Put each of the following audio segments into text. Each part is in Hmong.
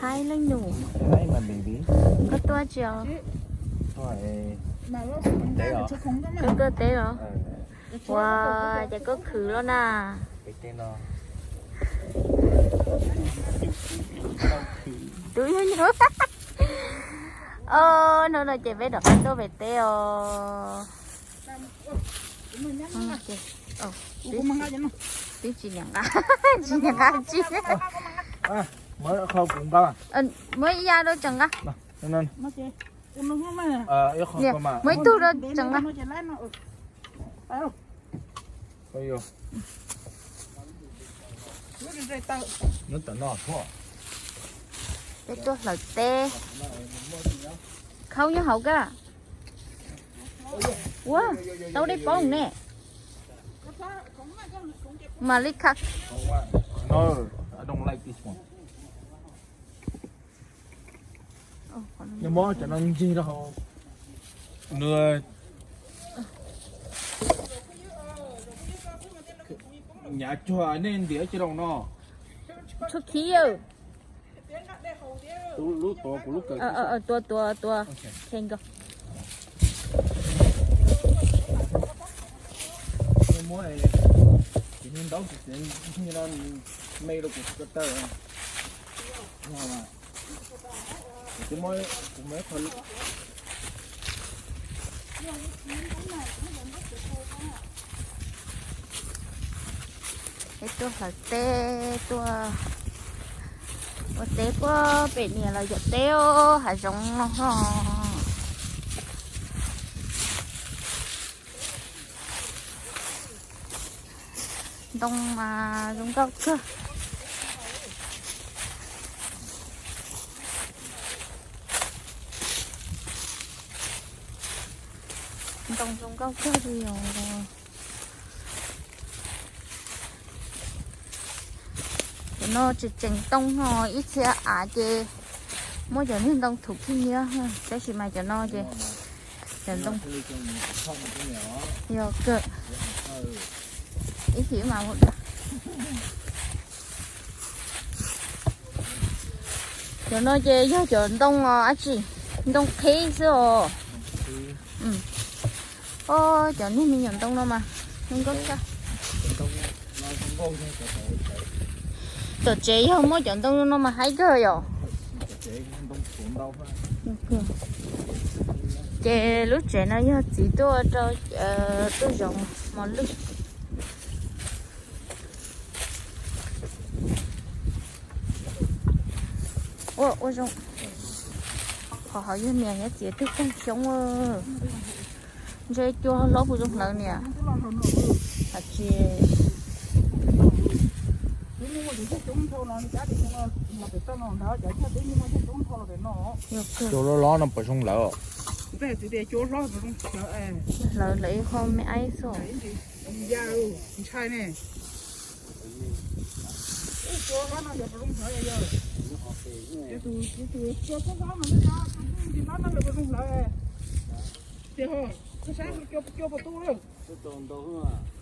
Hi leej nus, koj tuaj tsis os? Koj tuaj teb os? Ua, ces koj khwv los na. Tus yog yus. Hnub no ces peb rov qab tuaj pem teb os. Twb tsis niam nqa, tsis niam nqa tsis. Muab ib yam rau tseem nqa. Muab ib tug rau tseem nqa. Peb tuaj hlawv teb. Khaub nyob hauv kab. Ua, tau dej poob ne. Mam li khawb. Nyob muab cov no ncig rau hauv. Nws nyav cuag nej ntiav cia rau no. Txhua khib. Lub tuav kuv lub kawm. Tuav, tuav, tuav. Muab cis niag ntaub xiav xiav no me rau kuv ko taw. Kuv muab, kuv muab qhov Peb tuaj hlawv teb, tuaj ua teb puag pem niam los yawm teb hav zoov no. Ntoo mas zoo nkauj kawg. Ntoo zoo nkauj kawg li os. Cov no tseem tseem ntoo no, ib txhia av ces muab cov niag ntoo thuv khib nyiab, tab sis mas cov no ces cov ntoo yog kawg. Ib chim mas mus da. Cov no ces yog cov ntoo os dab tsi, ntoo qhib xwb os. Os, cov niag me nyuam ntoo no mas zoo nkauj kawg. Tom tsev yog muaj cov ntoo no mas haib kawg yom. Ces lub tsev no yog txiv tuaj rau, tuaj zov mos lwj. Ua, ua zoo. Qhov hauv yog niam nyob txiav twg pheej xyoob. Ntshe cua hlob puas zoo hlawv niam. Hais tias cua hlob hlob no puas zoo hlawv? Hlawv lawv ib qho me aib xwb. Ntshai ne.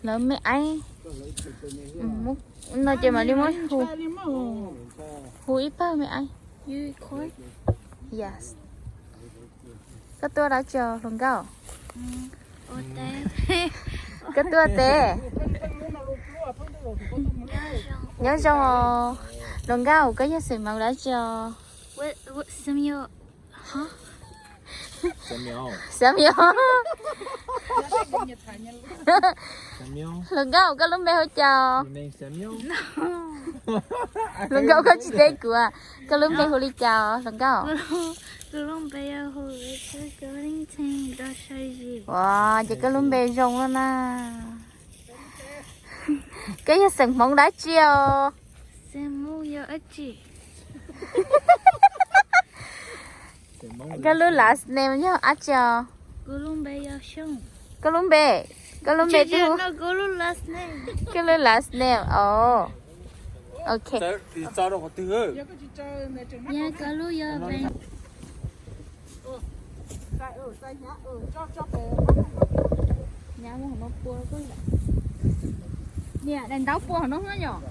Lawv me aib. No ces mam li muab hu, hu ib pawg me aib. Yes. Koj tuaj dab tsi hluas nkauj? Koj tuaj teb. Nyob zoo os. Hluas nkauj, koj yog xeem Hmoob dab tsi os? Samuel. Hluas nkauj, koj lub npe hu cas? Hluas nkauj, koj tsis teb kuv, koj lub npe hu li cas hluas nkauj? Ua, ces koj lub npe zoo lawm na. Koj yog xeem Hmoob dab tsi os? Koj lub last name yog dab tsi os? Koj lub npe, koj lub npe twg? Koj lub last name os. Ok. Niam, daim ntaub pua hauv no yom?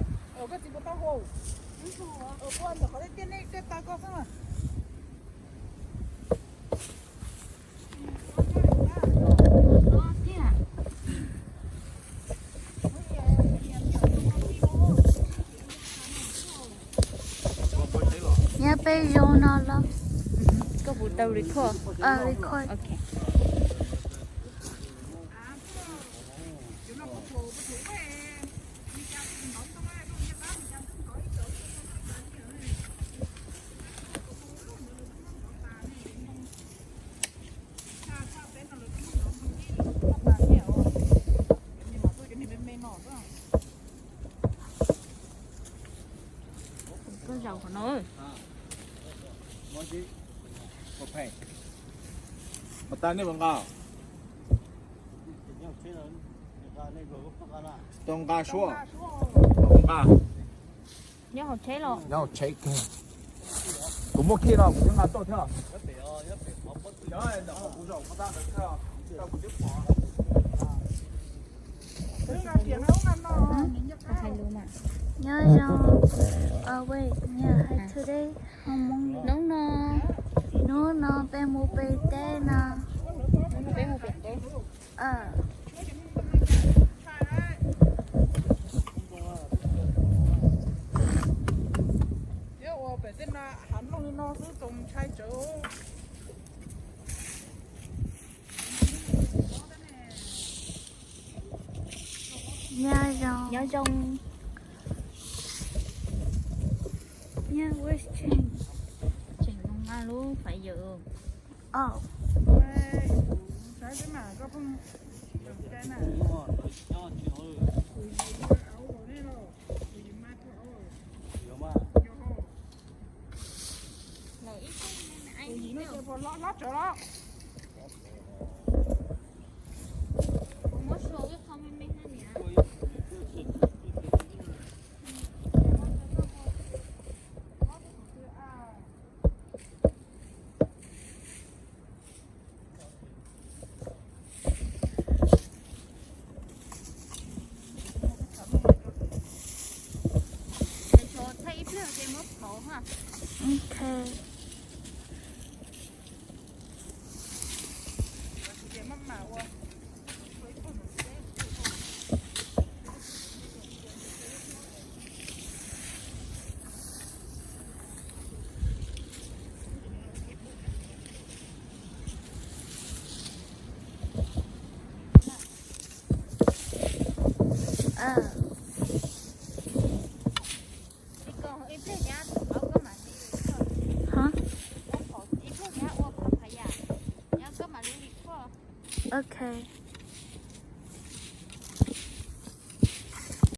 Nyob peb zoo no los. Koj puas tau record? Record. Ok. Koj zaum qhov no. Mas tas nej puas nqa? Tau nqa suab. Nqa. Nyob hauv tsheb los? Nyob hauv tsheb kawg. Kuv muaj kiag no kuv twb nqa tuaj thiab. Nyob zoo. Wait, yeah, hi today. Hnub no, hnub no peb mus pem teb no. Thiab ua pem tej no hav nplooj li no xwb txaus ntshai tsawv. Nyob zoo. Nyob zoo. Nyob web tseem, tseem zoo maj lub faiv yawm. Ok. Hov? Ok.